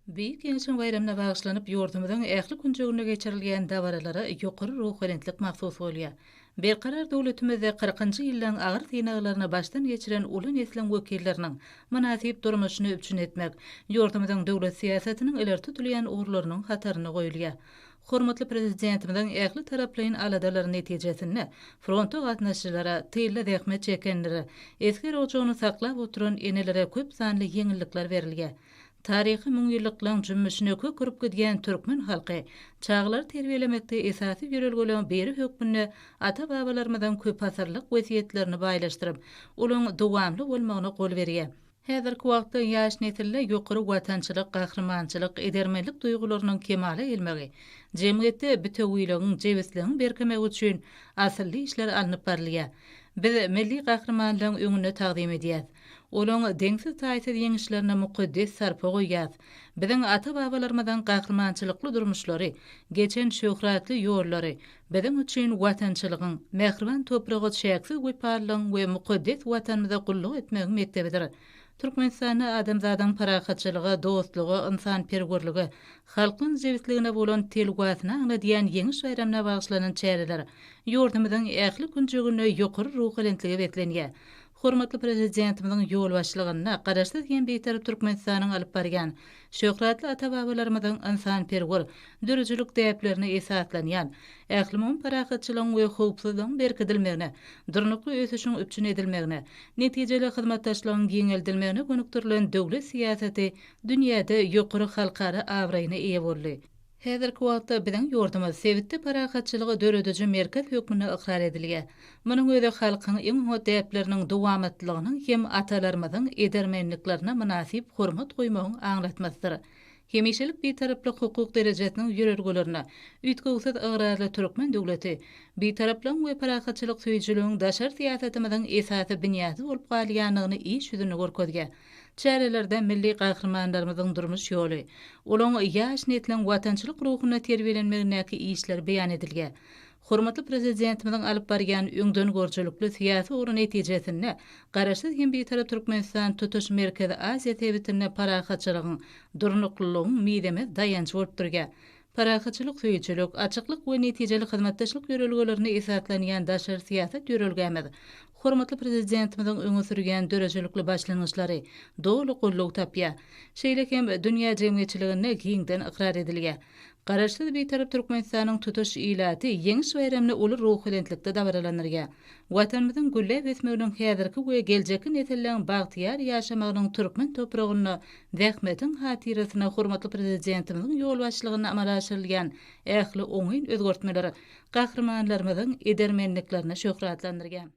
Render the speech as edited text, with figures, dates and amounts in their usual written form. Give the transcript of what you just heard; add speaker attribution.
Speaker 1: Beýik Ýeňşiň baýramyna bagyşlanyp, ýurdumyzyň ähli künjeginde geçirilýän dabaralara ýokary ruhubelentlik mahsus bolýar. Berkarar döwletimizde kyrkynjy ýyllaryň agyr synaglaryny başdan geçiren uly nesliň wekilleriniň mynasyp durmuşyny üpjün etmek ýurdumyzyň döwlet syýasatynyň ileri tutulýan ugurlarynyň hatarynda goýulýar. Hormatly Prezidentimiziň ähli taraplaýyn aladalary netijesinde fronta gatnaşyjylara, tylda zähmet çekenlere, esger ojagyny saklap oturan enelere köp sanly ýeňillikler berilýär. Taryhy müňýyllyklaryň jümmüşine kök urup gidýän türkmen halky çagalary terbiýelemekde esasy ýörelgeleriň biri hökmünde ata-babalarymyzyň köpasyrlyk wesýetlerini baýlaşdyryp, olaryň dowamly bolmagyna gol berýär. Häzirki wagtda ýaş nesilde ýokary watançylyk, gahrymançylyk, edermenlik duýgularynyň kemala gelmegi, jemgyýetde bitewiligiň, jebisligiň berkemegi üçin asylly işler alnyp barylýar. Biz milli gahrymanlaryň öňünde tagzym edýäris. Olaň deňsiz-taýsyz ýeňişlerine mukaddes sarpa goýýas. Biziň ata-babalarymyzyň gahrymançylykly durmuşlary, geçen şöhratly ýollary biziň üçin watançylygyň, mähriban topraga çäksiz wepalylygyň we mukaddes Watanymyza gulluk etmegiň mekdebidir. Türkmenistanda adamzadyň parahatçylyga, dostluga, ynsanperwerlige, halkyň jebisligine bolan telwasyny aňladýan Ýeňiş baýramyna bagyşlanan çäreler ýurdumyzyň ähli künjeginde ýokary ruhubelentlige beslenýär. Hormatly Prezidentimiziň ýolbaşçylygynda Garaşsyz hem Bitarap Türkmenistanyň alyp barýan, şöhratly ata-babalarymyzyň ynsanperwer, döredijilik däplerine esaslanýan, ählumumy parahatçylygyň we howpsuzlygyň berkidilmegine, durnukly ösüşiň üpjün edilmegine, netijeli hyzmatdaşlygyň giňeldilmegine gönükdirilen döwlet syýasaty dünýäde ýokary halkara abraýyna eýe boldy. Häzirki wagtda biziň ýurdumyz sebitde parahatçylygy dörediji merkez hökmünde ykrar edilýär. Munuň özi halkyň iň oňat däpleriniň dowamatlylygynyň hem atalarymyzyň edermenliklerine mynasyp hormat goýmagyň aňlatmasydyr. Hemişelik Bitaraplyk hukuk derejesiniň ýörelgelerine üýtgewsiz ygrarly türkmen döwleti Bitaraplygyň we parahatçylyk söýüjiligiň daşary syýasatymyzyň esasy binýady bolup galýandygyny iş ýüzünde görkezýär. Çärelerde milli gahrymanlarymyzyň durmuş ýoly, olaryň ýaş nesliň watançylyk ruhunda terbiýelenmegindäki işleri beýan edilýär. Hormatly Prezidentimiziň alyp barýan öňdengörüjilikli syýasy ugry netijesinde Garaşsyz hem Bitarap Türkmenistan tutuş Merkezi Aziýa sebitinde parahatçylygyň, durnuklylygyň mizemez daýanjy bolup durýar. Parahatçylyk söýüjilik, açyklyk we netijeli hyzmatdaşlyk ýörelgelerine esaslanýan daşary syýasat ýörelgämiz hormatly Prezidentimiziň öňe sürýän döredijilikli başlangyçlary doly goldaw tapýar. Şeýle hem dünýä jemgyýetçiliginde giňden ykrar edilýär. Garaşsyz Bitarap Türkmenistanyň tutuş ilaty Ýeňiş baýramyny uly ruhubelentlikde dabaralandyrýar. Watanymyzyň gülläp ösmeginiň häzirki we geljekki nesilleriň bagtyýar ýaşamagynyň türkmen topragynda zähmetiň hatyrasyna hormatly Prezidentimiziň ýolbaşçylygynda amala aşyrylýan ähli oňyn özgertmeler gahrymanlarymyzyň edermenliklerini şöhratlandyrýar.